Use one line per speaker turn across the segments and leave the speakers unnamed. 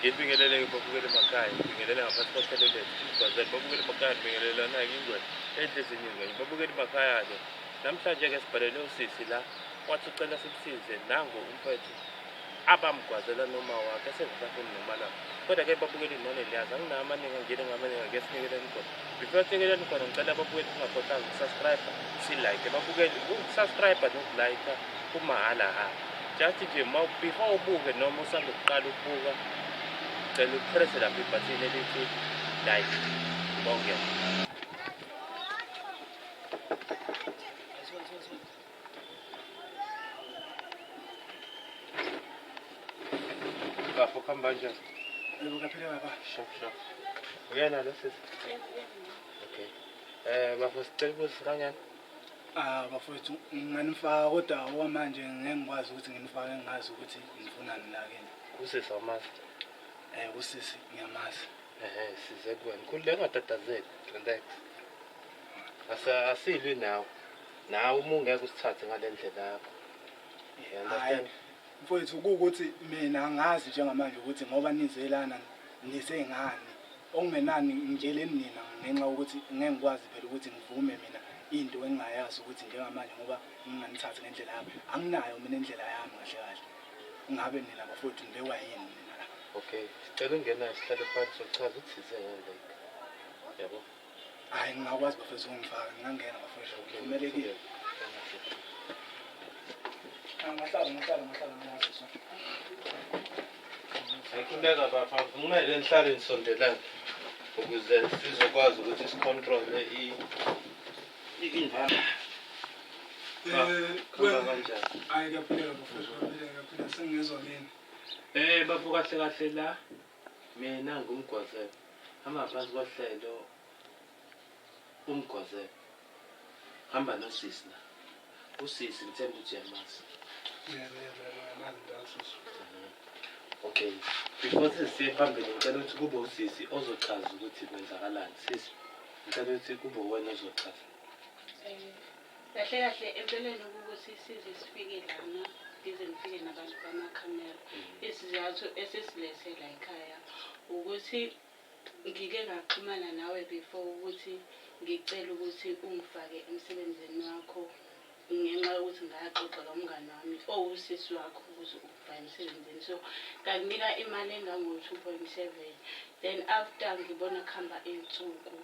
Ngibingelele-ke babukeli emakhaya, ngibingelele ngaphansi kohlelo lethu Umgwazelo. Babukeli emakhaya ngibingelelana-ke ingwenya enhle ezinye izingwenya. Babukeli emakhaya-ke namhlanje-ke sibhalele usisi la wathi ucela simsize nangu umfethu abamgwazela noma wakhe esengasafuni noma la. Kodwa-ke babukeli nani niyazi anginawo amaningi angiyele ngamaningi ake sinikeleni khona. Before sinikeleni khona ngicela ababukeli singakhohlanga ukusubscribe silike. Babukeli ukusubscribe nokulike kumahhala ha. Just nje ma before ubuke noma usanda kuqala ukubuka cela upresse lapha ibhathini elithi like. Bonke. Bafo kuhamba kanjani?
Yebo kaphile baba.
Sharp sharp. Uyena lo sisi? Okay. Bafo sicela ukubuza kanjani?
Ah bafowethu nginganifaka kodwa okwamanje ngeke ngikwazi ukuthi nginifake ngingazi ukuthi nifunani la kini.
Usisi awumazi?
Usisi ngiyamazi.
Ehhe size kuwena. Khululeka ungatatazeli. Relax. Asilwi nawe. Nawe uma ungeke usithathe ngale ndlela yakho. You understand?
Mfowethu kuwukuthi mina angazi njengamanje ukuthi ngoba nize lana nize ngani. Okungenani ngitsheleni nina ngenxa yokuthi ngeke ngikwazi phela ukuthi ngivume mina into engingayazi ukuthi njengamanje ngoba nginganithathi ngendlela yami. Anginayo mina indlela yami kahle kahle. Ngabe nina bafowethu nibekwa yini nina la?
Okay, sicela ungena sihlale phansi sochaza ukuthi size ngani la. Yabo?
Hhayi ngingakwazi bafethu ukungifaka, ngingangena bafethu. Ngivumelekile. Ngahlala ngahlala ngahlala ngahlala.
Ayikhuleka bafo, kumele nihlale nisondelane ukuze sizokwazi ukuthi sicontrole i-environment. Kuhamba kanjani?
Hhayi kuyaphileka bafethu, kuyaphileka kuyaphileka sengingezwa kini.
Bafo kahle kahle la mina ngumgwazelo. Hamba ngaphansi kohlelo umgwazelo. Hamba nosisi la. Usisi ngithemba ukuthi uyamazi.
Yebo yebo yebo ngiyamazi mntaka sisi.
Okay. Before sisiye phambili ngicela ukuthi kube usisi ozochaza ukuthi kwenzakalani. Sisi, ngicela ukuthi kube wena ozochaza.
Kahle kahle empeleni ukuthi size sifike lana ngize ngifike nabantu bamakhamera isizathu esisilethe la ekhaya ukuthi ngike ngaxhumana nawe before ukuthi ngicele ukuthi ungifake emsebenzini wakho ngenxa yokuthi ngaxoxela umngani wami owusisi wakho ukuthi ungifake emsebenzini so ngakunika imali engango-2.7 then after ngibona kuhamba iy'nsuku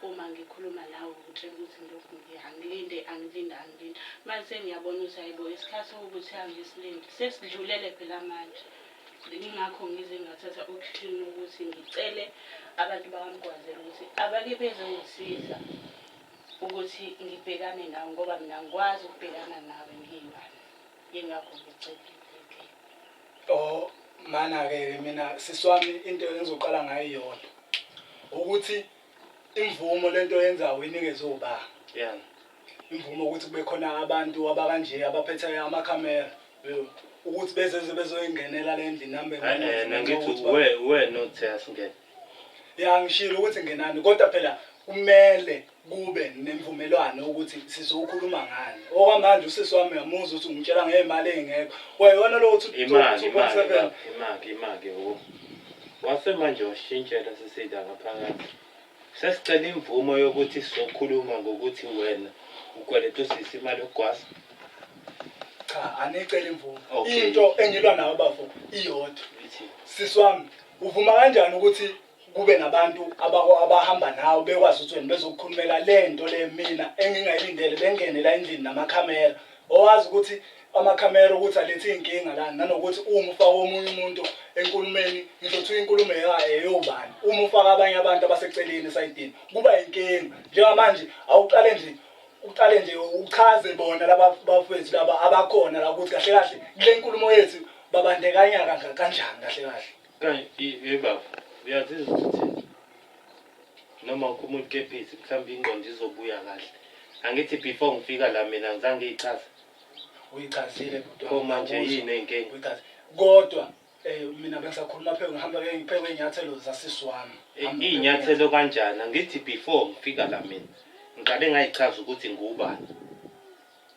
uma ngikhuluma nawe ngitshela ukuthi ngilokhu angilinde angilinde angilinde manje sengiyabona ukuthi hayibo isikhathi ukuthi angisilinde sesidlulele phela manje yingakho ngize ngathatha uction ukuthi ngicele abantu bakamgwazela ukuthi abake bezongisiza ukuthi ngibhekane nawe ngoba mina ngikwazi ukubhekana nawe ngiyi-one yingakho ngicelile-ke.
Oh mana-ke mina sisi wami into engizoqala ngayo iyodwa ukuthi imvumo lento oyenzayo uyinikeze uba
Yeah.
imvumo ukuthi kube khona abantu abakanje abaphethe amakhamera ukuthi bezeze bezoyingenela le ndlini nami
Nangithi wena othe asingene.
Ya ngishilo ukuthi ngenani kodwa phela kumele kube nemvumelwano ukuthi sizokhuluma ngani. Okwamanje usisi wami uyamuzwa ukuthi ungitshela ngey'mali ey'ngekho. Wayona lo
Imali, imali,
2.7.
imali, imali, wo. Wase manje washintshela sisida ngaphakathi. Sesicela imvumo yokuthi sizokhuluma ngokuthi wena ukweleta usisi imali yokugwaza.
Cha, anicela imvumo.
Okay.
Into engilwa nayo bafo iyodwa.
Ithi
Sisi wami, uvuma kanjani ukuthi kube nabantu abahamba nawe bekwazi ukuthi wena bezokukhulumela le nto le mina engingayilindele bengene la endlini namakhamera owazi ukuthi amakhamera ukuthi alethe iy'nkinga la nanokuthi uma ufaka omunye umuntu enkulumeni ngisho kuthiwa inkulumo eyobani uma ufaka abanye abantu abaseceleni esayidini kuba yinkinga njengamanje awuqale nje uqale nje uchaze bona laba bafethu laba abakhona la ukuthi kahle kahle kule nkulumo yethu babandekanya kanjani kahle kahle.
Kanye baba uyazizwa ukuthi noma ukhumula ukepisi mhlawumbe ingqondo izobuya kahle. Angithi before ngifika la mina ngizange ngiyichaze.
Uyichazile bhuti
Pho manje yini inkinga?
Uyichazile. Kodwa mina bengisakhuluma phela ngihamba ke ngiphekwe iy'nyathelo zasisi wami.
Iy'nyathelo kanjani? Angithi before ngifika la mina ngiqale ngayichaza ukuthi ngubani.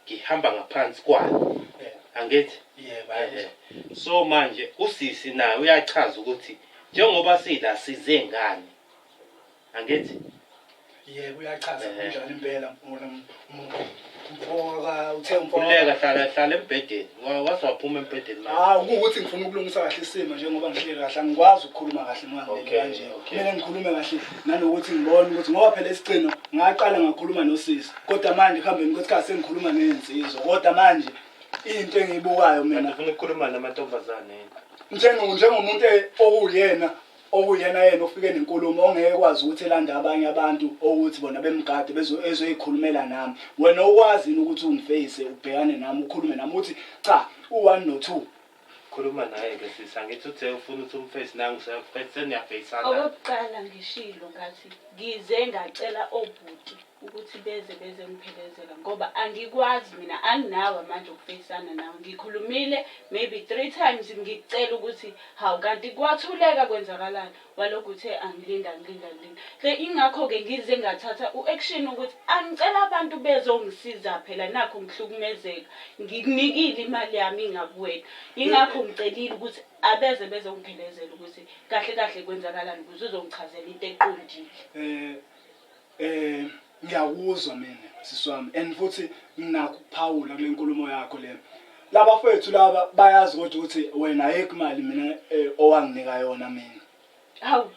Ngihamba ngaphansi kwani. Angithi?
Yebo.
So manje usisi naye uyachaza ukuthi Njengoba sila size ngani? Angithi?
Yebo uyachaza kunjalo impela mfoka uthe mfoka.
Khululeka hlala hlala embhedeni. Waze waphuma embhedeni manje.
Hawu kuwukuthi ngifuna ukulungisa kahle isimo njengoba ngihleli kahle angikwazi ukukhuluma kahle ngoba ngilele kanje. Kumele ngikhulume kahle nanokuthi ngibone ukuthi ngoba phela isigcino ngaqala ngakhuluma nosisi kodwa manje kuhambeni kwesikhathi sengikhuluma nezinsizwa kodwa manje into engiyibukayo mina
Kanti ufuna ukukhuluma namantombazane yini?
Njengomuntu okuwuyena okuyena yena ofike nenkulumo ongeke kwazi ukuthi elande abanye abantu okuthi bona bemgade ezoyikhulumela nami. Wena ukwazi yini ukuthi ungifeyise ubhekane nami ukhulume nami uthi cha u-one no-two.
Khuluma naye-ke sisi, angithi uthe ufuna ukuthi umfeyise nangu seniyafeyisana.
Okokuqala ngishilo ngathi ngize ngacela obhuti ukuthi beze bezongiphelezela ngoba angikwazi mina anginawo amandla okufeyisana nawe. Ngikhulumile maybe 3 times ngikucela ukuthi hawu kanti kwathuleka kwenzakalani, walokhu uthe angilinda angilinda angilinda. Ingakho-ke ngize ngathatha u-action ukuthi angicela abantu bezongisiza phela nakho ngihlukumezeka. Ngikunikile imali yami ingakuwena. Yingakho ngicelile ukuthi abeze bezongiphelezela ukuthi kahle kahle kwenzakalani ukuze uzongichazela into eqondile.
Ngiyakuzwa mina sisi wami and futhi nginakho ukuphawula kule nkulumo yakho le. Labafethu laba bayazi kodwa ukuthi wena ayikho imali mina owanginika yona mina.
Hawu,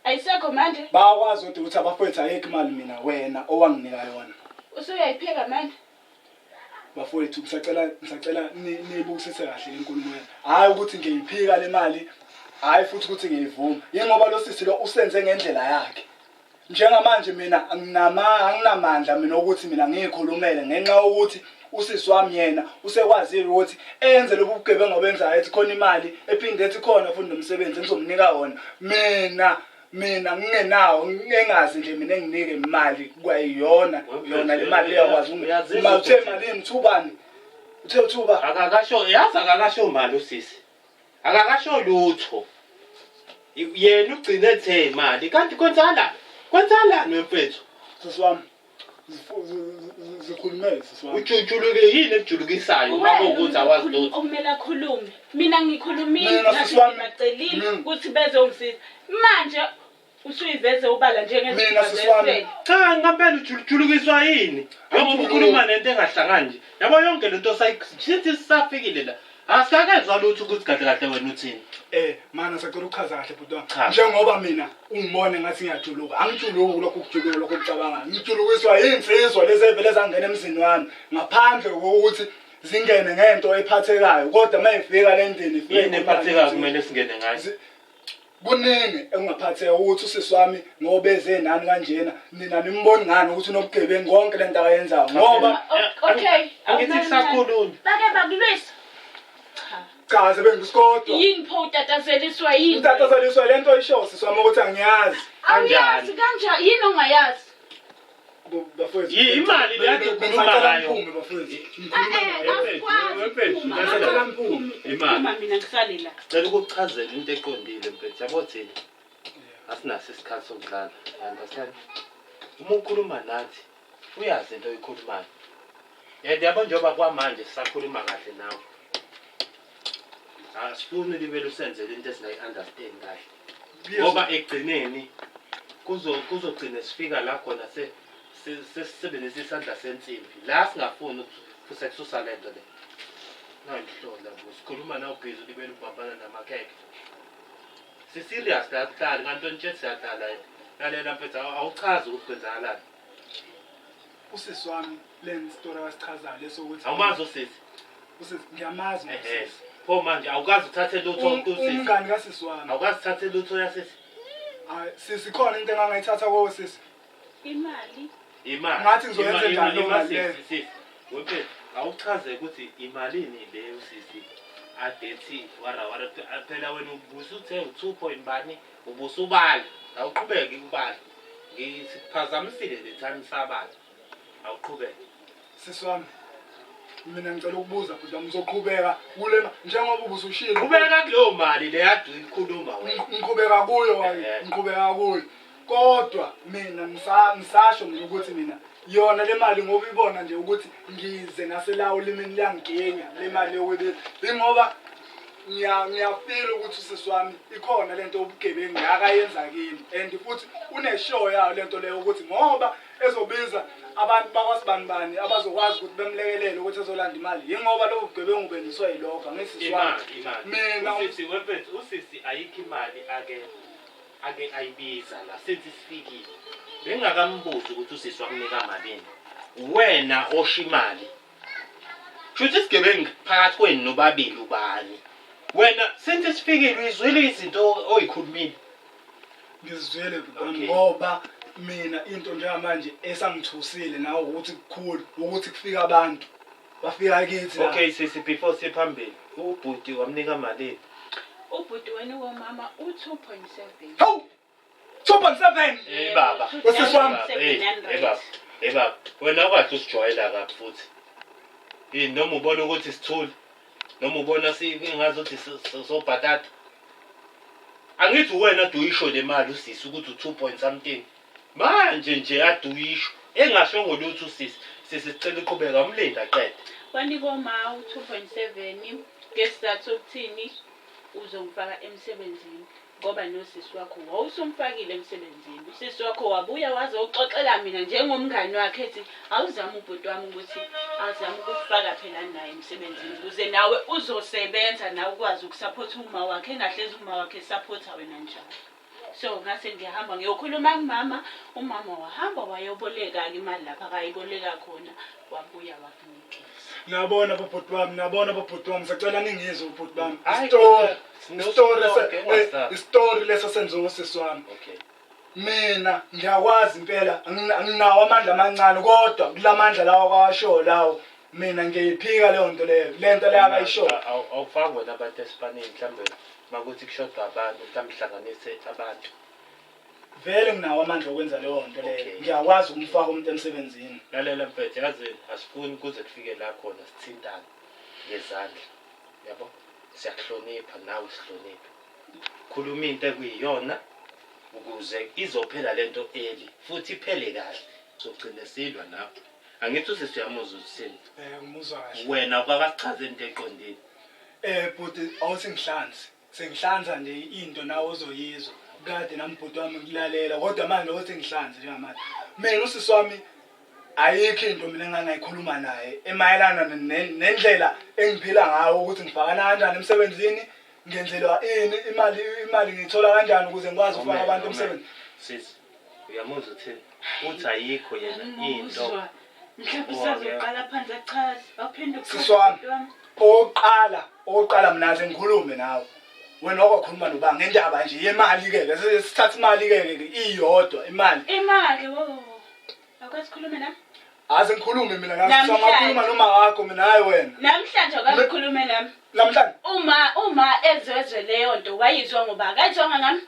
ayisekho manje?
Bayakwazi kodwa ukuthi abafowethu ayikho imali mina wena owanginika yona.
Usuyayipheka manje?
Bafowethu ngisacela niyibukisise kahle le nkulumo yami. Hhayi ukuthi ngiyiphika le mali, hhayi futhi ukuthi ngiyivuma. Yingoba lo sisi lo usenze ngendlela yakhe. Njengamanje mina anginamandla mina ukuthi mina ngiyikhulumele ngenxa yokuthi usisi wami yena usekwazile ukuthi enze lobu bugebengu obenzayo ethi khona imali ephinde ethi khona futhi nomsebenzi engizomnika wona. Mina ngingenawo ngingazi nje mina enginike imali kwayiyona yona le mali leyakwazi
Uyazizwa
uthe
ukuthi-
malini uthubani uthe uthuba
Akakasho yazi akakasho mali usisi. Akakasho lutho. Yena ugcine ethe imali kanti kwenzala kwenzalani wemfethu?
Sisi wami zikhulumele sisi wami.
Ujuluke yini ekujulukisayo uma
Uwena
kuwukuthi awazi lutho?
okumele akhulume. Mina ngikhulumile
Mina
ngathi
sisi wami,
ngibacelile
mina-
ukuthi bezongisiza. Manje usuyiveze ubala
Mina sisi wami,
njengezifazesele.
Cha ngampela ujulukiswa yini? Njengoba
Angijuluki.
ukhuluma nento engahlangani nje. Yabo yonke lento sithi sisafikile la. Asikakezwa lutho ukuthi kahle kahle wena uthini.
Mana sacela ukuchaza kahle bhuti wami.
Cha.
Njengoba mina ungibone ngathi ngiyajuluka, angijuluki lokhu kujuluka lokhu okucabanga. Ngijulukiswa yinsizwa lezi evele zangena emzini wami ngaphandle kokuthi zingene ngento ephathekayo kodwa uma ifika le ndini ifike
Yini
ikhuluma
ephathekayo
nensizwa.
kumele singene ngayo?
Kuningi engingaphatheka ukuthi usisi wami ngoba eze nani kanjena nina nimboni ngani ukuthi unobugebengu konke le nto akayenzayo ngoba
Okay.
Angithi kusakhulunywa.
Bake bakulwisa. Cha.
Cha sebengiskodwa.
Yini pho utatazeliswa yini?
Ngitatazeliswa le nto oyishoyo sisi wami ukuthi angiyazi.
Awuyazi kanjani? Yini ongayazi?
Bafowethu.
Imali le ade ukhuluma
Bengisacela
ngayo.
ngiphume bafowethu.
Eh, eh, asikwazi
Wemfethu,
ukuphuma.
lalela.
Asikwazi
Imali.
ukuphuma mina ngisale la.
Cela ukukuchazela into eqondile mfethu. Yabo thina asinaso isikhathi sokudlala. You understand? Uma ukhuluma nathi uyazi into oyikhulumayo. And yabo njengoba kwamanje sisakhuluma kahle nawe. Asifuni libe lusenzele into esingayi-understand kahle. Ngoba ekugcineni kuzogcina sifika la khona sesisebenzisa isandla sensimbi. La singafuni ukususa lento le. Nayihlola bo sikhuluma nawe busy ulibele ubambana namakhekhe. Si-serious la kuhlali kanti onitshe siyadlala. Lalela mfethu awuchazi ukuthi kwenzakalani.
Usisi wami le story akasichazayo lesokuthi
Awumazi usisi.
Usisi ngiyamazi ngosisi.
Pho manje awukazi uthathe lutho usisi.
Umngani kasisi wami.
Awukazi uthathe lutho yasisi.
Hayi sisi khona into engangayithatha kosisi.
Imali.
Imali.
Ngathi ngizoyenza njani leyo mali leyo?
Sisi. Wemfethu awuchaze ukuthi imalini leyo sisi adethi wara wara phela wena ubusuthe u2 point bani ubusubala awuqhubeke ukubala ngisiphazamisile le time sabala awuqhubeke.
Sisi wami mina ngicela ukubuza bhuti wami uzoqhubeka kule njengoba ubusushilo.
Qhubeka kuleyo mali le yade uyikhuluma wena.
Ngiqhubeka kuyo waye ngiqhubeka kuyo. Kodwa mina ngisasho mina ukuthi mina yona le mali ngoba ibona nje ukuthi ngize nasela olimini liyangiginya le mali yokwebile. Ingoba Ngiyafila ukuthi usisi wami ikhona lento yobugebengu akayenza kimi and futhi une-sure yayo lento leyo ukuthi ngoba ezobiza abantu bakwasibanibani abazokwazi ukuthi bemlekelele ukuthi ezolanda imali yingoba lobo bugebengu benziswa yilokho angisisi wami
mina. Usisi wemfethu, usisi ayikho imali ake ayibiza la since sifikile. Bengingakambuzi ukuthi usisi wakunika malini. Wena osho imali. Shuthi isigebengu phakathi kwenu nobabili ubani? Wena since sifikile uyizwile izinto oyikhulumile.
Ngizizwele bhuti wami ngoba mina into njengamanje esangithusile nawe ukuthi kukhulu ukuthi kufika abantu bafika kithi la.
Okay sisi, before siphambili, ubhuti wamnika malini?
Ubhuti wena womama u-2.7.
Hawu, 2.7.
Hey baba.
Usisi wami.
Hey, hey baba. Hey baba. Wena ukade usijwayela kabi futhi. Yini noma ubona ukuthi sithule? Noma ubona singazi ukuthi sobhatata? Angithi wena ade uyisho le mali usisi ukuthi u2 point something. Manje nje ade uyisho engasho ngolutho usisi. Sisi, sicela uqhubeka umlindi aqede.
Wanika oma u-2.7 ngesizathu sokuthini? Uzongifaka emsebenzini ngoba nosisi wakho wawusumfakile emsebenzini. Usisi wakho wabuya wazoxoxela mina njengomngani wakhe, ethi awuzame ubhuti wami ukuthi azame ukufaka phela naye emsebenzini ukuze nawe uzosebenza, nawe ukwazi ukusaphotha uma wakhe, engahlezi uma wakhe esaphotha wena njalo. So ngase ngiyahamba ngiyokhuluma kumama, umama wahamba wayoboleka-ke imali lapha akayiboleka khona, wabuya wakunikeza.
Nabona bobhuti bami, nabona bobhuti bami, sacela ningizwe ubhuti bami.
Hayi,
Isitori, isitori
sonke, ungasabi.
Isitori leso senziwa usisi wami. Mina ngiyakwazi impela anginawo amandla amancane kodwa kulamandla lawa kwawashoyo lawo mina ngiyayiphika leyo nto leyo, le nto leyo akayishoyo.
Awufaki wena abantu esipanini, mhlawumbe makuthi kushoda abantu, mhlawumbe hlanganise abantu.
Vele nginawo amandla okwenza leyo nto leyo. Ngiyakwazi ukumfaka umuntu emsebenzini.
Lalela mfethu, yazi asifuni kuze kufike la khona sithintane ngezandla, yabo? Siyakuhlonipha, nawe sihloniphe. Khuluma into ekuyiyona ukuze izophela lento early futhi iphele kahle. Sogcine silwa nawe. Angithi usisi uyamuzwa uthini?
Ngimuzwa kahle.
Wena kwakasichaze into eqondile.
Bhuti, awuthi ngihlanze. Sengihlanza nje into nawe ozoyizwa. Kade nami bhuti wami ngikulalela kodwa manje awuthi ngihlanze njengamanje. Mina usisi wami ayikho into mina engangayikhuluma naye emayelana nendlela engiphila ngayo ukuthi ngifakana kanjani emsebenzini, ngenzelwa ini, imali ngiyithola kanjani ukuze ngikwazi ukufaka abantu emsebenzini.
Sisi, uyamuzwa uthini? Uthi ayikho yena into.
Angimuzwa. Mhlawumbe usazoqala phansi achaze, aphinde uchaze
Sisi wami.
bhuti wami.
Okokuqala mina aze ngikhulume nawe. Wena wakwakhuluma noba ngendaba nje yemali ke, sithatha imali ke iyodwa imali.
Imali wo. Awukwazi ukukhuluma nami?
Aze ngikhulume mina nawe,
Namhlanje.
sisi wami, ngakhuluma noma wakho mina, hayi wena.
Namhlanje awukwazi ukukhuluma nami.
Namhlanje
Uma ezwezwe leyo nto wayizwa ngoba akayizwanga ngami.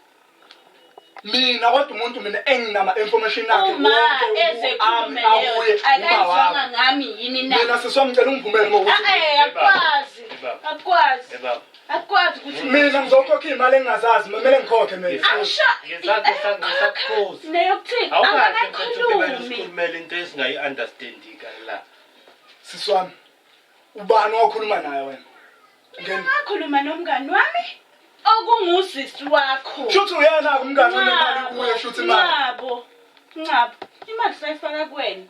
Mina kodwa umuntu mina enginama information akhe
Uma
wonke
ezekhulume
ami
leyo
akuye
nto
uma
akayizwanga
wakho.
ngami yini na?
Mina sisi wami ngicela ungivumele ngokuthi
Eh, akukwazi.
Baba.
Akukwazi.
Baba.
Akukwazi ukuthi
mina ngizokhokha imali engingazazi, kumele ngikhokhe mina.
Angisho
Ngisakukhuza.
neyokuthini
Awukahle mfethu ukubeka
angakakhulumi.
usikhulumele into esingayi-understandi la.
Sisi wami, ubani owakhuluma naye wena?
Ngakhuluma nomngani wami okungusisi wakho.
Shuthi uyena umngani onemali kuye, shuthi imali.
Nqabo. Nqabo. Imali sayifaka kuwena.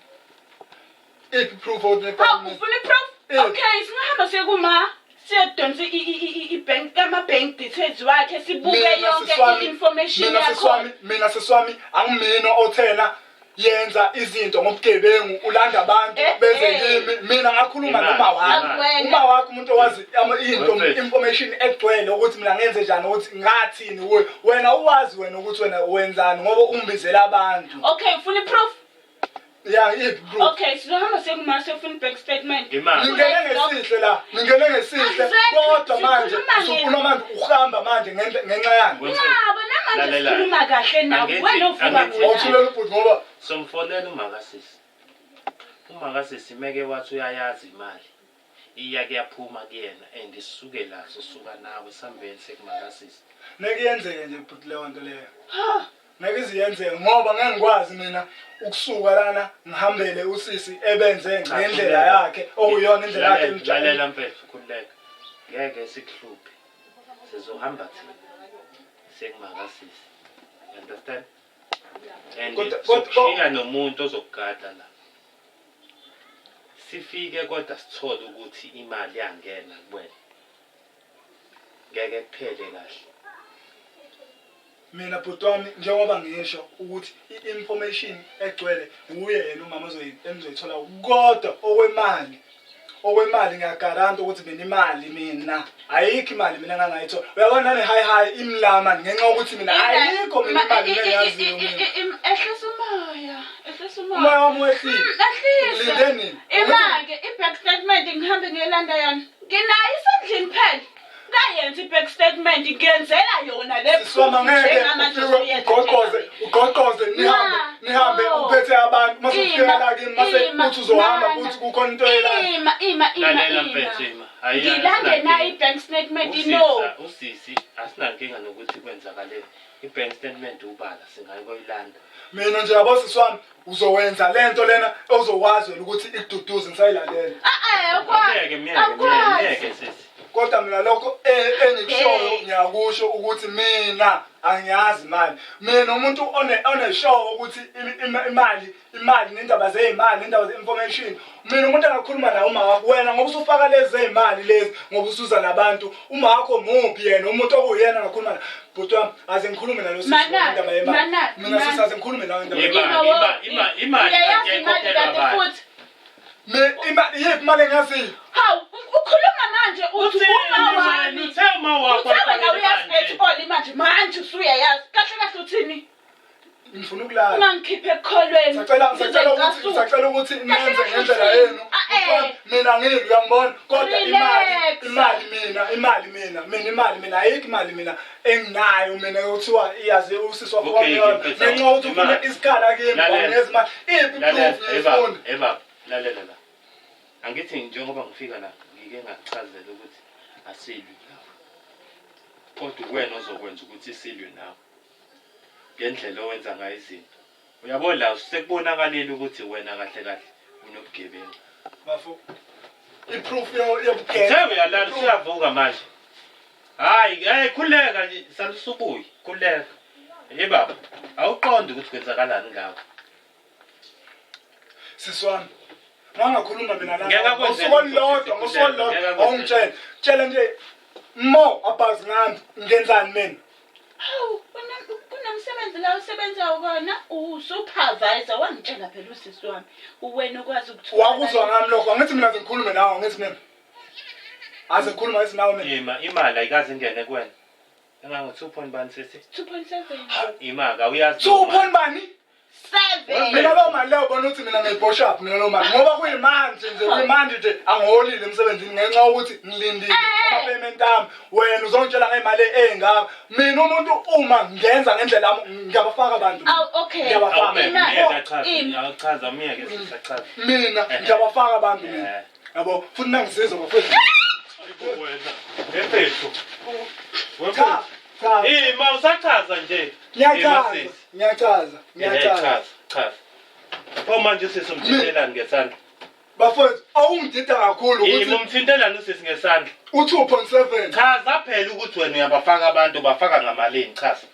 Iphi proof of
Hawu, ufuna i-proof?
Eh.
Okay, singahamba siye kuma siyodonsa i-bank ama-bank details wakhe sibuke yonke i-information
Mina
yakho.
siswami, mina siswami, angimina othena yenza izinto ngobugebengu ulanda abantu beze kimi. Mina ngakhuluma
Imali,
noma wakho,
imali.
uma wakho umuntu owazi into
Wemfethu.
information egcwele ukuthi mina ngenze njani, ukuthi ngathini kuwe. Wena uwazi wena ukuthi wena wenzani ngoba ungibizela abantu.
Okay, ufuna i-proof?
Ya, iphi proof?
Okay, sizohamba siye kuma siyofuna i-bank statement.
Imali.
Ningene ngesihle la, ningene ngesihle
Exactly,
kodwa manje
sikhuluma
usufuna manje uhamba manje ngenxa yani.
Wemfethu.
Nqabo, namanje
Lalela.
sikhuluma kahle nawe. Wena uvuka ngolaka.
Awuthulela ubhuti ngoba
Somfonela umakasisi. Umakasisi meke wathi uyayazi imali. Iya kuyaphuma kuyena and sisuke la sosuka nawe sambeni sekumakasisi.
Ngeke yenzeke nje bhuti leyo nto leyo.
Ha,
Ngeke iziyenzeke ngoba ngeke ngikwazi mina ukusuka lana ngihambele usisi ebenze ngendlela yakhe okuyiyona indlela yakhe
Lalela mfethu, khululeka. Ngeke sikuhluphe. Sizohamba thina sekumakasisi. You understand? And
Kodwa
sokushiya nomuntu ozokugada la. Sifike kodwa sithole ukuthi imali yangena kuwena. Ngeke kuphele kahle.
Mina bhuti wami, njengoba ngisho ukuthi i-information egcwele wuye yena umama enizoyithola, kodwa okwemali ngiyagaranta ukuthi mina imali, mina ayikho imali mina engangayithola. Uyabona, nane hayi hayi imlama ngenxa yokuthi mina ayikho mina imali mina engiyaziyo mina.
Ehlisa umoya, ehlisa
Umoya
umoya.
wami wehlile.
Ehlisa.
Ngilinde nini?
Ima-ke i-bank statement, ngihambe ngiyolanda yona. Nginayo, isendlini phela. Ngayenza i-bank statement, ngiyenzela yona le.
Siswama, ngeke
njengamanje
ufike
usuyenza
ugoqoze
njengamanje.
ugoqoze nihambe
Ma,
nihambe
no.
uphethe abantu, mase ufika
Ima,
la kimi, mase
ima,
uthi uzohamba
mana.
futhi kukhona into elana.
Ima, ima, ima,
Lalela
ima.
mfethu, ima. Hayi,
Ngilande
asinankinga.
nayo i-bank statement, no.
Usisi asinankinga nokuthi kwenzakaleni. I-bank statement ubala singayi koyilanda.
Mina nje, yabo sisi wami, uzowenza lento lena ozokwazi wena ukuthi ikududuze, ngisayilalela.
Ah,
Myeke, myeke,
awukwazi.
myeke sisi.
Kodwa mina lokho engikushoyo
Hey.
ngiyakusho ukuthi mina angiyazi imali. Mina umuntu one-show ukuthi imali nendaba zey'mali, nendaba ze-information, mina umuntu angakhuluma naye uma wakho wena, ngoba usufaka lezi zey'mali lezi, ngoba usuza nabantu. Uma wakho muphi yena umuntu okuyena angakhuluma naye? Bhuti wami, aze ngikhulume nalo sisi
Mana,
indaba yemali.
mana,
Mina
mana.
sisi, aze ngikhulume nawe indaba
Yebo.
yemali.
Imali
Uyayazi
kanti
imali
yayikhokhelwa
kanti
bani?
futhi.
Iyiphi imali engiyaziyo?
Hawu, ukhuluma manje uthi uma wami.
Uthe uma wakho
Uthe wena
ayifakele
uyazi
imali.
8 manje, manje usuyayazi. Kahle kahle uthini?
Ngifuna ukulala.
Ungangikhiphe ekukholweni.
Ngisacela ukuthi nenze ngendlela yenu.
Ah, eh.
Mina ngili uyangibona, kodwa imali
Relax.
imali mina imali mina mina imali mina ayikho imali mina enginayo mina yothiwa iyazi usisi wakho
Okay,
wami
mfethu,
ngenxa yokuthi ufuna
imali.
isikhala kimi.
Lalela.
Wanginikeza imali, iphi
Lalela,
proof
ebaba,
ngiyifuna?
ebaba, lalela la. Angithi njengoba ngifika la ngike ngakuchazela ukuthi asilwi nawe. Kodwa wena ozokwenza ukuthi silwe nawe. Ngendlela owenza ngayo izinto. Uyabona la sekubonakalile ukuthi wena kahle kahle unobugebengu.
Bafo, i-proof yobugebengu.
Uthe uyalala usuyavuka manje. Hayi, hey, khuleka nje, salusubuye, khuleka. Ye baba, awuqondi ukuthi kwenzakalani ngawe.
Sisi wami, ngangakhuluma mina la
Ngeke akwenze
ngosuku
lutho,
olulodwa,
sisi,
ngosuku olulodwa
ngeke akwenze.
awungitshele tshele nje more about ngami, ngenzani mina?
Hawu, kunomsebenzi la usebenzayo kona, u-supervisor, wangitshela phela usisi wami. Uwena okwazi ukuthola.
Wakuzwa ngami lokho? Angithi mina ngikhulume nawe, angithi mina aze ngikhulume, angithi nawe mina.
Ima, imali ayikaze ingene kuwena. Engango 2 point bani sisi?
2.7.
Ima, awuyazi.
Two point bani?
7.
Mina leyo mali leyo, bona ukuthi mina ngiyibhoshaphi mina leyo mali, ngoba kuyimanje nje, kuyimanje nje angiholile emsebenzini ngenxa yokuthi ngilindile ama-payment ami. Wena uzongitshela ngey'mali ey'ngaka? Mina umuntu uma ngenza ngendlela yami, ngiyabafaka abantu mina.
Awu, okay.
Ngiyabafaka.
Awume,
Imali.
myeke achaze,
Ima.
awuchaza, myeke sisi achaze.
Mina ngiyabafaka abantu mina, yabo, futhi nangisiza bafethu.
Hayibo wena. Mfethu.
Cha, cha.
Ima, usachaza nje. Ima,
Ngiyachaza.
sisi.
Ngiyachaza, ngiyachaza.
Chaza, chaza. Pho manje usisi umthintelani ngesandla?
Bafowethu, awungidida kakhulu
Ima,
ukuthi
umthintelani usisi ngesandla?
u-2.7.
Chaza phela ukuthi wena uyabafaka abantu, ubafaka ngamalini, chaza.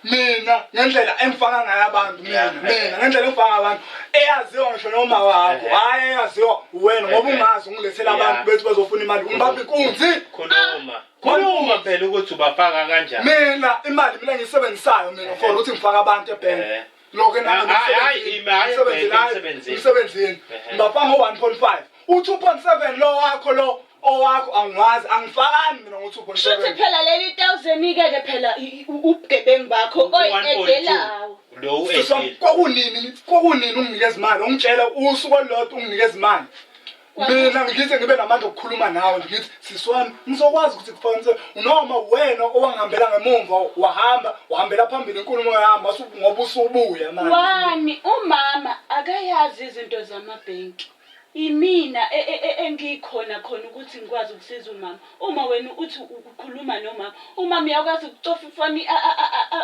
Mina ngendlela engifaka ngayo abantu mina, mina ngendlela engifaka abantu eyaziwa ngisho noma wakho, hhayi eyaziwa wena ngoba ungazi ungilethela abantu bethu bazofuna imali, ungibamba inkunzi.
Khuluma. Khuluma phela ukuthi ubafaka kanjani.
Mina imali mina engiyisebenzisayo mina for ukuthi ngifake abantu ebhenki, lokho
Ah, hayi, ima, hayi ebhenki, emsebenzini.
emsebenzini ngibafaka ngo-1.5. U-2.7 lo wakho, lo owakho angiwazi, angifakani mina ngo-2.7.
Shuthi phela leli 1000 ke phela ubugebengu bakho oyi-edelawo.
Lo
Sisi wami,
u-edile.
kwakunini unginikeza imali? Ungitshela usuku olulodwa unginikeza imali. Mina ngithi ngibe namandla okukhuluma nawe, ngithi sisi wami ngizokwazi ukuthi kufake noma wena owangihambela ngemumva, wahamba wahambela phambili inkulumo yami, ngoba usubuya manje.
Wani umama akayazi izinto zamabhenki. Imina engikhona khona ukuthi ngikwazi ukusiza umama. Uma wena uthi ukhuluma nomama, umama uyakwazi ukucofa ifoni,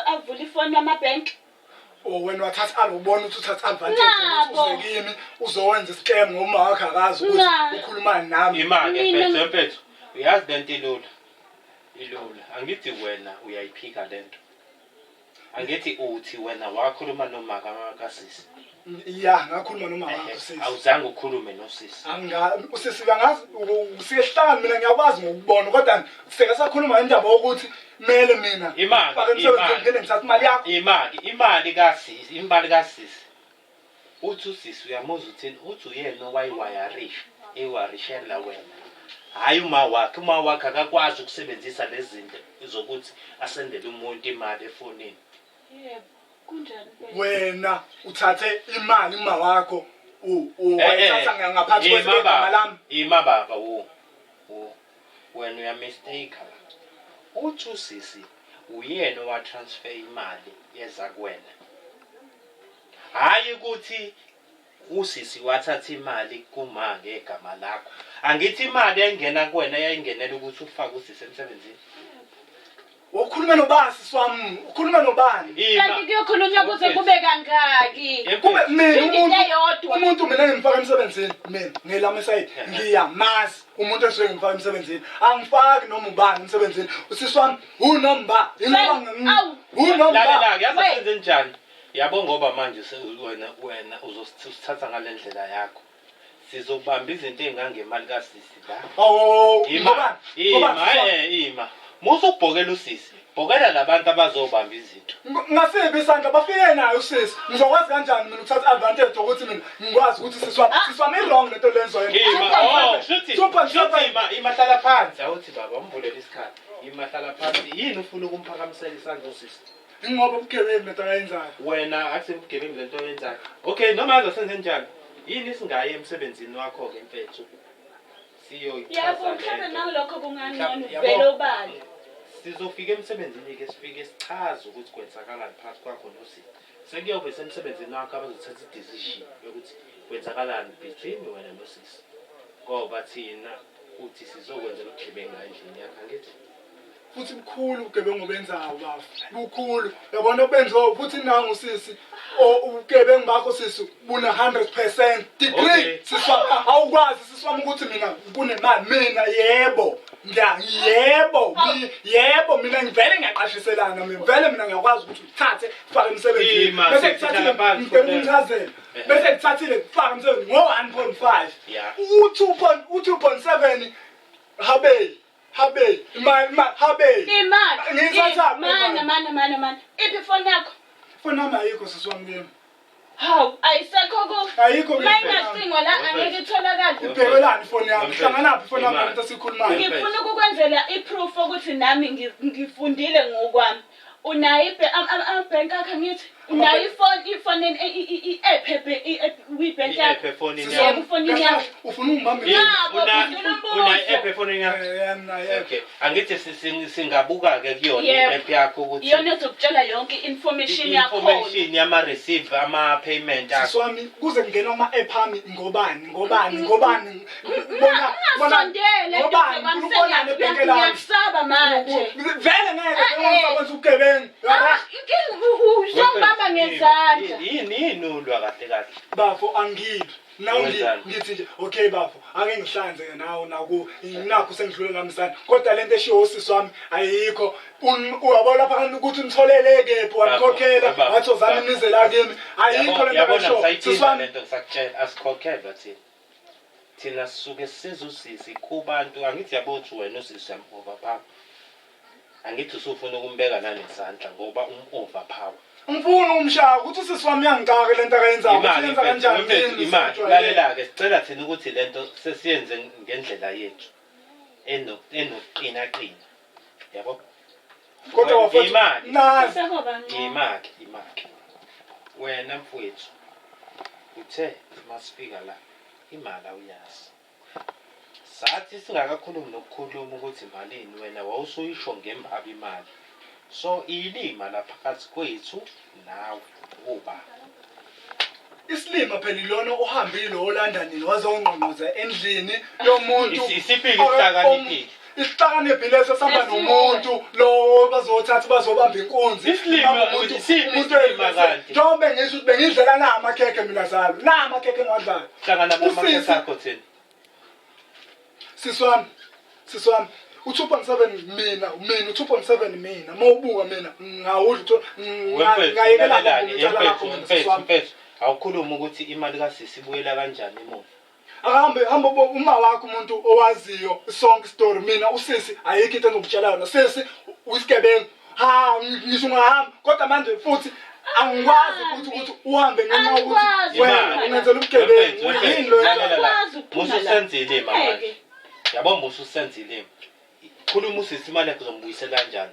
avule ifoni yamabhenki.
O wena wathatha alubona ukuthi uthatha advantage ukuthi
Nabo.
uze kimi uzowenza i-scam ngoba uma wakho akazi ukuthi
Na.
ukhuluma nami.
Ima-ke
Mina-
mfethu, mfethu. Uyazi lento ilula. Ilula. Angithi wena uyayiphika lento. Angithi uthi wena wakhuluma noma kasisi.
Ya, ngakhuluma noma wakho sisi.
Awuzange ukhulume nosisi.
Anga usisi uyangazi sike sihlangane mina ngiyakwazi ngokubona kodwa sike sakhuluma ngendaba yokuthi mele mina
Imali,
ngifake emsebenzini
imali.
ngiphinde ngithathe imali yakho.
Imali, imali kasisi, imali kasisi. Uthi usisi uyamuzwa uthini? Uthi uyena owayiwayarisha, ewarishela wena. Hhayi uma wakhe, uma wakhe akakwazi ukusebenzisa lezi zinto zokuthi asendele umuntu imali efonini.
Yebo, kunjani impela?
Wena uthathe imali uma wakho
Eh, eh,
wayithatha ngaphansi
ima
kwegama
baba,
lami.
Ima baba wo. Wo. Wena uyamistake la. Uthi usisi uyena owatransfer imali yeza kuwena. Hhayi ukuthi usisi wathatha imali kuma ngegama lakho. Angithi imali yayingena kuwena yayingenela ukuthi ufake usisi emsebenzini.
Ukhulume nobani sisi wami? Ukhulume nobani?
Ima.
Kanti kuyokhulunywa kuze kube kangaki?
Kube mina
Into
umuntu
eyodwa.
umuntu mina ngimfaka emsebenzini mina ngelami isayidi ngiyamazi umuntu esuke ngimfaka emsebenzini angifaki noma ubani emsebenzini usisi wami unomba ingoba
Awu.
unomba
Lalela-ke yazi
Wait.
senze njani? Yabo ngoba manje wena uzosithatha ngale ndlela yakho. Sizobamba izinto ey'ngangemali kasisi la.
Oh,
Ima,
ngoba
ima, ima. Musa ukubhokela usisi. Bhokela labantu abazobamba izinto.
Ngasiphi isandla bafike nayo usisi. Ngizokwazi kanjani mina ukuthatha advantage yokuthi mina ngikwazi ukuthi sisi wami sisi wami i-wrong lento lenzo yena.
Ima, oh, shuthi,
2.7
shuthi ima, ima hlala phansi. Awuthi baba, umvulele isikhala. Ima hlala phansi. Yini ufuna ukumphakamisela isandla usisi?
Ingoba ubugebengu lento akayenzayo.
Wena akusibo ubugebengu lento oyenzayo. Okay, noma yazi senze njani? Yini singayi emsebenzini wakho-ke mfethu? Siyoyichaza
Yabo, mhlawumbe
lento.
nalokho kungangcono
Yabo.
uvele obala.
Sizofika emsebenzini-ke sifike sichaze ukuthi kwenzakalani phakathi kwakho nosisi. Sekuyobe semsebenzini wakho abazothatha i-decision yokuthi kwenzakalani between wena nosisi. Ngoba thina uthi sizokwenzela ubugebengu la endlini yakho, angithi?
Futhi bukhulu ubugebengu obenzayo bafo. Bukhulu. Yabona obenziwa futhi nangu sisi ubugebengu bakho sisi buna 100% degree
Okay.
sisi wami awukwazi sisi wami ukuthi mina kunemali mina yebo ngiya yebo yebo mina ngivele ngiyaqashiselana mina vele mina ngiyakwazi ukuthi uthathe ufake emsebenzini
Ima,
bese
sisi,
kuthathile
hlala phansi,
ngicela
Khuleka.
ungichazele bese kuthathile kufaka emsebenzini ngo 1.5
Yeah.
u 2.7 habe habe imali habe
Imali.
Ngiyithatha
Mana mana mana mana. Iphi ifoni yakho?
Ifoni yami ayikho sisi wami kimi.
Hawu, ayisekho ku.
Ayikho kimi.
Mayingacingwa la angeke itholakale.
Ibhekelani ifoni yami? Hlanganaphi ifoni yami lento esikhulumayo?
Ngifuna ukukwenzela i-proof ukuthi nami ngifundile ngokwami. Unayo ama-bank akho angithi? Unayo ifoni ifoni i-app kwi-bank
I-app
yakho.
efonini
Yebo,
yakho.
efonini yakho.
Ufuna ungibambe?
Nabo,
Una-
ngicela umbuzo.
una-app efonini yakho?
Eh, nayo.
Okay. Angithi singabuka-ke kuyona
Yebo.
i-app yakho ukuthi
Iyona ezokutshela yonke i-information yakhona.
i-information yama-receive ama-payment akho.
Sisi wami kuze kungena ama-app ami ngobani ngobani ngobani bona bona
Ungasondele
ngobani
eduze kwami,
ufuna ukubonani ebhenke lami
ngiyakusaba manje.
vele ngeke
Eh, eh.
ngisabenza ubugebengu
Ah, inkinga uzongibamba ngezandla.
Yini yini ulwa kahle kahle?
Bafo angiphi nawu
Wenzani?
ngithi nje okay bafo ake ngihlanze ke nawo naku nakho sengidlule nami isandla kodwa lento eshiwo usisi wami ayikho uyabona lapha kanti ukuthi nitholele kephi wanikhokhela
Bafo,
wathi ozami
bafo.
nize la kimi ayikho lento
Yabona
eshiwo sisi
ngisayiphinda
wami
lento ngisakutshela asikhokhelwa thina. Thina sisuke sisiza usisi kubantu angithi yabo ukuthi wena usisi uyam-overpower. Angithi usufuna ukumbeka nanesandla ngoba um-overpower.
Ngifuna ukumshaya ukuthi usisi wami uyangixaka lento akayenzayo ukuthi
Imali
yenza kanjani
mfethu,
kimi,
imali
sijwayele.
lalela-ke sicela thina ukuthi lento sesiyenze ngendlela yethu enokuqinaqina yabo.
Kodwa bafethu
Imali.
nazi
Sekuba ngcono.
Imali, imali. Wena mfowethu uthe masifika la imali awuyazi. Sathi singakakhulumi nokukhuluma ukuthi malini wena wawusuyisho ngembaba imali. So ilima la phakathi kwethu nawe uba.
Isilima phela ilona ohambile oLondon wazongqongqoza endlini yomuntu.
Isiphi isihlakaniphi?
Isihlakaniphi leso sihamba nomuntu lo bazothatha bazobamba inkunzi.
Isilima,
Bamba umuntu,
isiphi
umuntu
isilima
elibese.
kanti?
Njengoba ngisho ukuthi bengidlela na amakhekhe mina zalo. Na amakhekhe engiwadlayo.
Hlangana
Usisi.
namakhekhe akho thina.
Sisi wami, sisi wami. U-2.7 mina, mina u-2.7 mina, uma ubuka mina ngawudla
Wemfethu,
ngayekela
lalelani,
icala lakho
mfethu,
mina
mfethu,
sisi wami.
mfethu, awukhulume ukuthi imali kasisi ibuyela kanjani emuva.
Akahambe hamba uma wakho umuntu owaziyo sonke story mina usisi ayikho into engizokutshela yona sisi uyisigebengu ha ngisho ungahamba kodwa manje futhi angikwazi futhi ukuthi uhambe ngenxa yokuthi
Angikwazi
wena
ukuphuma
ungenzela ubugebengu
Wemfethu,
yini lo
lalela la.
Angikwazi ukuphuma
Musa
la.
usenze ilima manje.
Ngeke.
Yabo musa usenze ilima. Khuluma usisi imali yakhe uzombuyisela kanjani.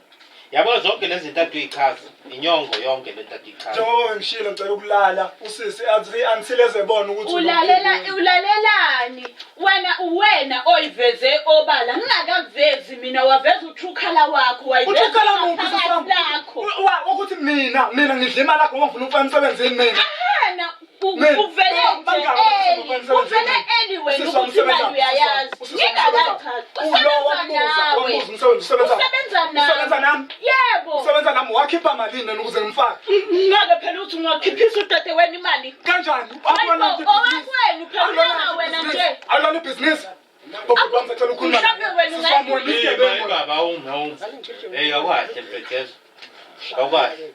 Yabo zonke lezi zinto ade uyichaza, inyongo yonke lento ade uyichaza.
Njengoba bengishilo ngicela ukulala usisi athi until ezebona ukuthi
Ulalela
unobugebengu.
ulalelani wena uwena oyiveze obala ngingakakuvezi mina waveza utrue color wakho wayiveza
Uthukala muphi sisi
ngaphakathi
wami?
lakho
Ukuthi mina ngidla imali yakho ngoba ngifuna ukufaka emsebenzini mina.
Ahena
Mina,
uvele
bangaki
nje
abantu
early
abasebenzela
uvele
emsebenzini?
early wena
Usisi wami
ukuthi imali
usebenza-
uyayazi
usisi wami usebenza-
ngingakachazi
Ulo
usebenza
wambuza,
nawe
wambuza umsebenzi usebenza.
usebenza nawe
Usebenza nami?
yebo
Usebenza nami wakhipha malini wena ukuze ngimfake?
Ngeke phela uthi ungakhiphisa udadewenu imali.
Kanjani?
Hayibo,
Akulona ibhizinisi.
owakwenu phela
Akulona
uyanga wena
ibhizinisi.
nje.
Akulona ibhizinisi. Bobhuti wami sacela ukukhuluma
Mhlawumbe
naye.
wena
Sisi wami, wena
Hey,
isigebengu.
baba, awumi, awumi. Hey, awukahle mfethu yezwa. Awukahle.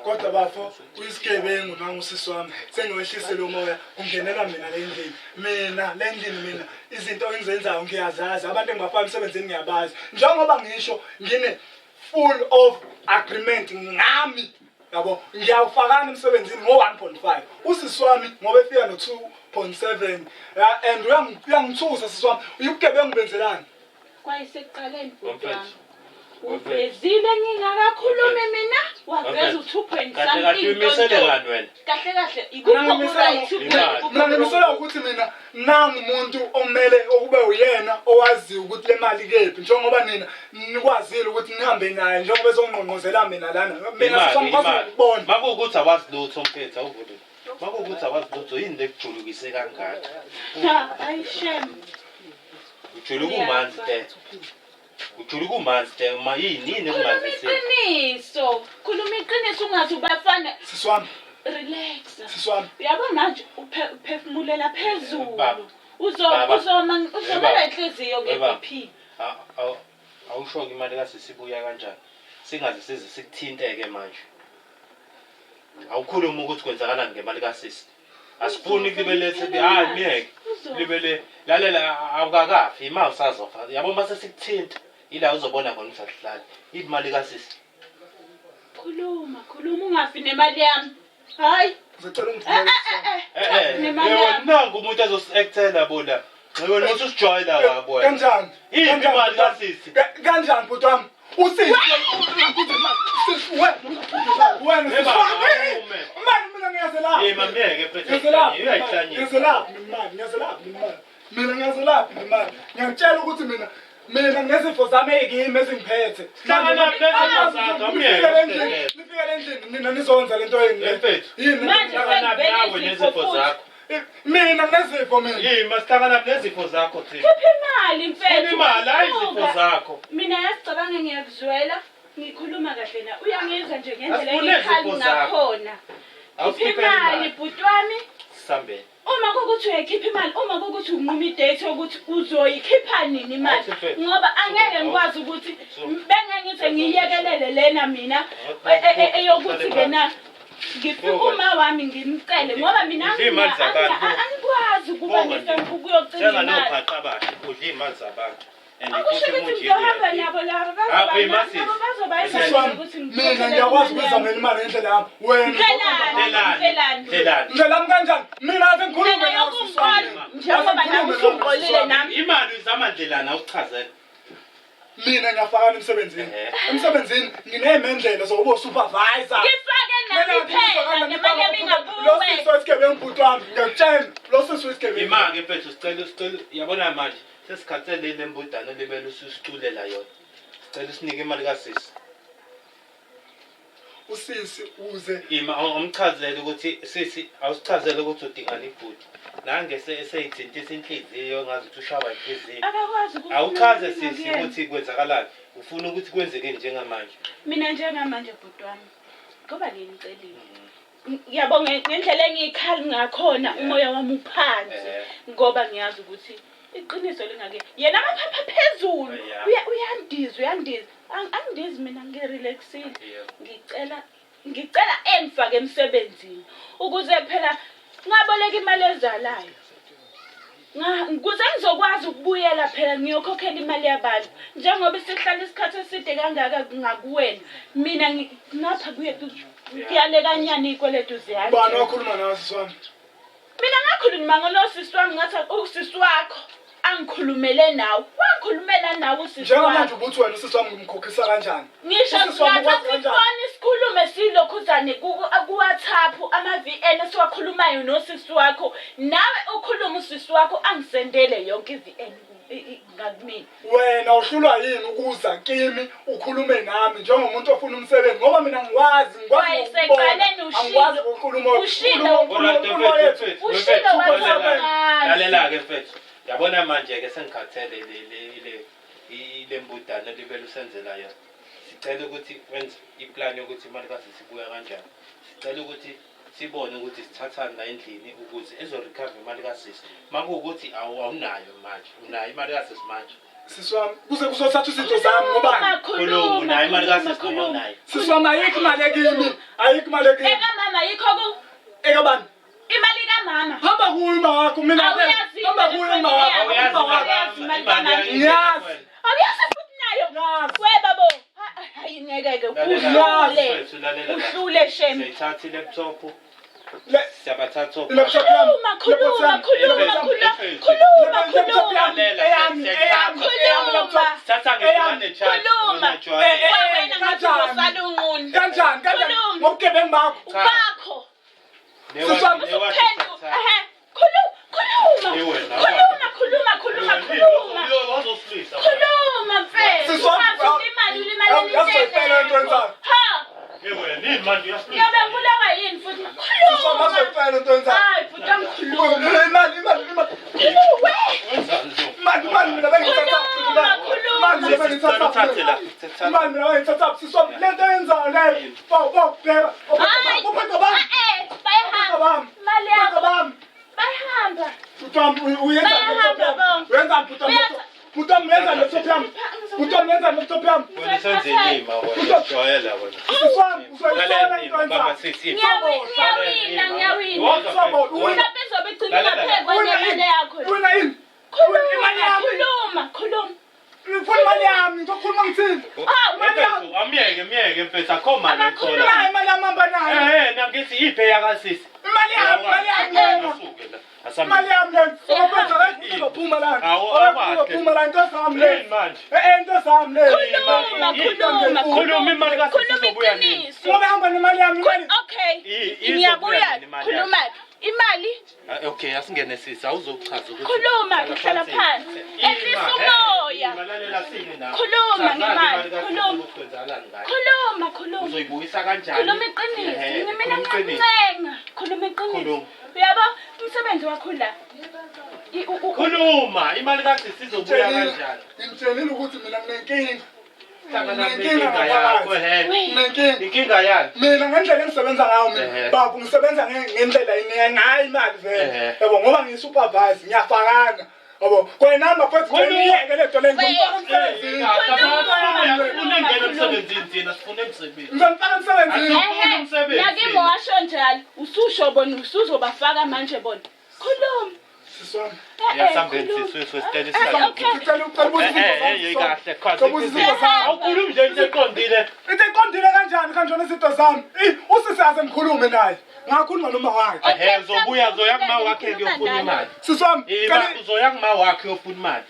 Kodwa bafo uyisigebengu nangu usisi wami sengiwehlise lo moya ungenela mina le ndlini mina le ndlini mina izinto engizenzayo ngiyazazi abantu engibafaka emsebenzini ngiyabazi njengoba ngisho ngine full of agreement ngami yabo ngiyawufakana emsebenzini ngo-1.5 usisi wami ngoba efika no-2.7 and uyangithusa sisi wami ubugebengu benzelani
Kwayisekuqaleni bhuti
Wamfethu.
wami. Uvezile ngingakakhulumi mina waveza u-2 point
Kahle kahle
something
uyimisele
tonto.
ngani wena?
Kahle kahle ikuphi oku-right
Imali.
Mina ngimisela ukuthi mina nangu umuntu omele okube uyena owaziyo ukuthi le mali kephi njengoba nina nikwazile ukuthi nihambe naye njengoba ezongqongqozela mina lana mina
Imali,
sisangikwazi
imali.
ukubona
Makuwukuthi awazi lutho mfethu awuvule. Makuwukuthi awazi lutho yini lekujulukise kangaka?
Ha, ayi shem.
Ujuluka umanzi te. Ujuluka umanzi te ma yini yini
Khuluma
ekumanzisile?
iqiniso. Khuluma iqiniso ungathi ubafana.
Sisi wami,
Relax.
sisi wami.
Uyabo manje uphefumulela phezulu.
Baba.
Uzo
Baba.
uzoma uzomela
Baba.
inhliziyo ke
Baba.
BP.
Awusho-ke imali kasisi ibuya kanjani? Singaze size sikuthinte-ke manje. Awukhulume ukuthi kwenzakalani ngemali kasisi. Asifuni kulibele hayi myeke. Libele lalela awukakafi ima usazofa. Yabo mase sikuthinta ila uzobona khona ukuthi asihlali. Imali kasisi.
Khuluma, khuluma ungafi nemali yami. Hayi.
Ngicela
Eh
ungivumele.
eh eh.
Eh
Ungafi
eh.
nemali
Yebo
yami.
nangu umuntu azosi-actela bona. Wena uthi usijwayela kabi wena.
Kanjani?
Iphi
Kanjani,
imali
bhuti wami?
kasisi?
Kanjani bhuti wami? Usisi usisi wena wena sisi
Baba,
wami.
awume.
Manje mina ngiyazelaphi.
Yima myeke mfethu.
Ngiyazelaphi.
Uyayihlanyisa.
Ngiyazelaphi mina imali, ngiyazelaphi mina imali. Mina ngiyazelaphi mina imali. Ngiyakutshela ukuthi mina nginezifo zami ey'kimi ezingiphethe.
Hlangana nezifo zakho,
Nifike
awuyeke
endlini, nifike endlini nina nizonza lento yenu. le.
Mfethu.
Yini le
Manje
nto?
Hlangana
sekuvele
nawe
izifo
nezifo
futhi.
zakho.
Mina nginezifo mina.
Yima sihlangana nezifo zakho thina.
Khipha imali mfethu.
Funa imali hayi izifo
Suka.
zakho.
Mina yasicabanga ngiyakuzwela. Ngikhuluma kahle na. Uyangizwa nje ngendlela
Asifune
engikhali
izifo zakho.
ngakhona. Khipha
Awusikhiphe
imali
imali.
bhuti wami.
Sambeni.
Uma kukuthi uyayikhipha imali, uma kukuthi unquma idate yokuthi uzoyikhipha nini imali.
Awuthi mfethu.
Ngoba angeke ngikwazi ukuthi
So-
bengengithi ngiyekelele lena mina
Awuthi
eyokuthi ke na ngifike
Buka.
uma wami ngimcele ngoba mina
Udla iy'mali zabantu.
angikwazi ukuba
Buka nje.
ukuyocela imali.
Njenganophaqa bakhe udla iy'mali zabantu. And
Akusho
futhi
ukuthi
umuntu
ngizohamba
yini
nabo laba
Ah,
bazoba
uyimasizi.
nabo bazoba
Sisi wami,
ukuthi
mina ngiyakwazi ukuzamela imali ngendlela yami. Wena
Ndlelani,
Ndlelani.
ndlelani.
Ndlelani.
Ndlela yami kanjani? Mina ake ngikhulume
Ndlela
nawe sisi wami.
yokungiqola njengoba
Ake
nawe
ngikhulume nawe, sisi
usungiqolile
wami.
nami.
Imali uyizama ndlelani awusichazele.
Mina ngiyafakana emsebenzini.
Ehhe.
Emsebenzini nginey'mendlela zokuba usupervisor.
Ngifake nami phela nemali yami
Lo
ingakuwe.
sisi wesigebengu bhuti wami, ngiyakutshela. Lo sisi wesigebengu.
Ima-ke mfethu sicela yabona manje sesikhathele le mbudane libele ususiculela yona. Sicela usinike imali kasisi.
Usisi uze
Ima awumchazele ukuthi sisi awusichazele ukuthi udingani ibhuti. Nange eseyithintisa inhliziyo ngazi ukuthi ushawa inhliziyo.
Akakwazi ukukhuluma
Awuchaze
mina
sisi
kuyena.
ukuthi kwenzakalani. Ufuna ukuthi kwenzeke njengamanje.
Mina njengamanje bhuti wami ngoba nginicelile. Ngiyabonga ngendlela engiyikhali ngakhona umoya wami uphansi ngoba ngiyazi ukuthi Iqiniso lingake. Yena amaphapha phezulu.
Yeah.
Uyandiza, uyandiza. Angidizi mina ngirelaxile.
Yebo.
Ngicela engifake emsebenzini ukuze phela ngaboleka imali ezalayo. Ukuze ngizokwazi ukubuyela phela ngiyokhokhela imali yabantu. Njengoba isihlala isikhathi eside kangaka ngakuwena. Mina ngapha kuye kuyalekanyana iy'kweletu ziyanda.
Ubani wakhuluma nawe sisi wami?
Mina ngakhuluma ngonosisi wami ngathi usisi wakho angikhulumele nawe. Wangikhulumela nawe usisi
Njengamanje
wakho.
ubuthi wena usisi wami ngimkhokhisa kanjani?
Ngisho
Usisi wami ukwazi
singathatha
kanjani?
ifoni sikhulume silokhuzane ku-WhatsApp ama-VN esiwakhulumayo nosisi wakho. Nawe ukhulume usisi wakho angisendele yonke i-VN ngakumina.
Wena uhlulwa yini ukuza kimi ukhulume nami njengomuntu ofuna umsebenzi ngoba mina ngikwazi ngikwazi
Wayeseqaleni
ngokubona angikwazi
ushilo.
ngokukhuluma
Ushilo.
inkulumo yethu.
Ushilo wathi
Lalela-ke mfethu, yabona manje-ke sengikhathele le mbudane libele usenzela yona. Sicela ukuthi wenze iplani yokuthi imali kasisi ibuya kanjani. Sicela ukuthi sibone ukuthi sithathani la endlini ukuze ezorecover imali kasisi. Uma kuwukuthi awunayo manje, unayo imali kasisi manje.
Sisi wami kuze kuzothatha izinto zami ngobani?
Khuluma, unayo imali kasisi noma awunayo?
Sisi wami ayikho imali ekimi, ayikho imali ekimi.
Ekamama yikho ku
Ekabani?
imali kamama.
Hamba kuyo uma wakho mina
Awuyazi
hamba kuyo uma wakho.
Awuyazi
Uma wakho.
Awuyazi imali
imali
kamama.
Ngiyazi.
Awuyazi futhi nayo.
Ngiyazi.
We babo. Hayi ngeke ke
Lalela,
uhlule.
mfethu, lalela la.
Uhlule shem.
Siyayithatha i-laptop,
Le
siyabathatha
laptop yami.
Khuluma khuluma
Laptop
khuluma
yami.
khuluma
Mfethu.
khuluma
Laptop
khuluma.
yami. Eyami, eyami, eyami laptop.
Sithatha
Eyami.
nge charge.
Khuluma.
Eh, eh,
Wena ngathi
kanjani?
uzosala unqunu.
Kanjani? Kanjani?
Khuluma.
Ngobugebengu bakho.
Cha.
Bakho.
Sisi
Usuphendu. Ehe. Khuluma khuluma.
Ewe, nawe.
Khuluma khuluma khuluma khuluma. Khuluma mfethu.
Sisi wami,
Ungathi ulimali ulimalele
yazi uzoyifela into oyenzayo.
Ha. Ngiyobe ngibulawa yini futhi?
Sisi wami
Khuluma.
azoyifela into oyenzayo.
Hayi bhuti angikhuluma.
Imali, imali, imali.
Khuluma.
Imali, imali mina bengiyithatha.
Khuluma, khuluma.
Imali mina bengiyithatha. Imali mina bengiyithatha. Sisi wami le nto oyenzayo leyo. Bo, bo, bheka.
Hayi.
Uphethe bami.
Eh,
Uphethe
bayahamba.
bami.
Imali
Uphethe
yakho.
bami.
Bayahamba.
Bhuti wami uyenzani
Bayahamba
laptop yami?
bonke.
Uyenzani bhuti wami? Bhuti wami uyenzani laptop yami? Bhuti wami uyenzani laptop yami? Sisi wami uzoyisola into oyenzayo.
Ngiyawina, ngiyawina. Mhlawumbe izobe igcina ingaphezu
Wina
kwale yakho.
Wina yini?
Khuluma,
Imali yami.
khuluma, khuluma.
Ngifuna imali yami, ngizokhuluma ngithini?
Hawu,
Amyeke myeke mfethu akho mali
Abakhuluma.
ethola.
Nayo imali yami hamba nayo.
Eh nangithi iphe yakasisi.
Imali yami, imali yami lena.
Asuke la. Asambe.
Imali yami lena. Abafethu akekho uzophuma la.
Awu,
Akekho
abahle.
uzophuma la into zami le.
Yini manje?
Eh eh into zami le.
Khuluma, khuluma,
Khuluma imali kasisi
Khuluma
izobuya nini?
iqiniso.
Ngoba hamba nemali yami imali.
Okay.
Izobuya
Ngiyabuya.
nini imali yakho?
Khuluma. Imali,
Ah, Okay, asingene sisi awuzochaza ukuthi
Khuluma, ngihlala phansi. Ehlisa umoya.
Lalela sini nawe.
Khuluma
Chazani
ngemali,
imali kasisi
khuluma.
ukuthi kwenzakalani ngayo.
Khuluma, khuluma.
Uzoyibuyisa kanjani?
Khuluma iqiniso.
Ehhe,
Mina
khuluma iqiniso.
ngiyakuncenga. Khuluma iqiniso.
Khuluma.
Uyabo, umsebenzi wakho la.
Khuluma, imali kasisi izobuya kanjani?
Ngimtshelile ukuthi mina nginenkinga.
Hlangana
Nginenkinga
nenkinga yakho
ngaphakathi.
he.
Nginenkinga.
Inkinga yani?
Mina ngendlela engisebenza ngayo mina
Ehhe.
baba ngisebenza ngendlela ngayo imali vele.
Ehhe.
Yabo ngoba ngiyi-supervisor ngiyafakana. Yabo kwena mafethu ngiyeke le nto le ngizomfaka emsebenzini.
Sifuna ingena emsebenzini thina, sifuna emsebenzini.
Ngizomfaka emsebenzini.
Ufuna umsebenzi.
Nakimi washo njalo. Ususho bona usuzobafaka manje bona. Khuluma.
Sisi wami.
Eh, eh,
Yasambeni
khuluma.
sisi sesicela
Eh,
isihlalo.
okay.
Ngicela ucela ubuza
Eh,
izinto
eh,
zami.
eh, kahle, kahle.
Ngicela ubuza izinto zami.
Awukhulumi nje into eqondile.
Into eqondile kanjani kanjona izinto zami? Eh, usisi aze ngikhulume naye. Ngakhuluma noma wakhe.
Ehhe, uzobuya uzoya kuma wakhe kuyofuna imali.
Sisi wami,
Iba
kanti
uzoya kuma wakhe uyofuna imali.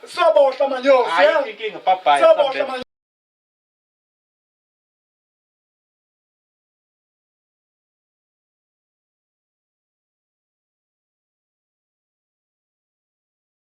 sobohla manyosi.
Hayi inkinga, bye bye.
Sobohla manyosi.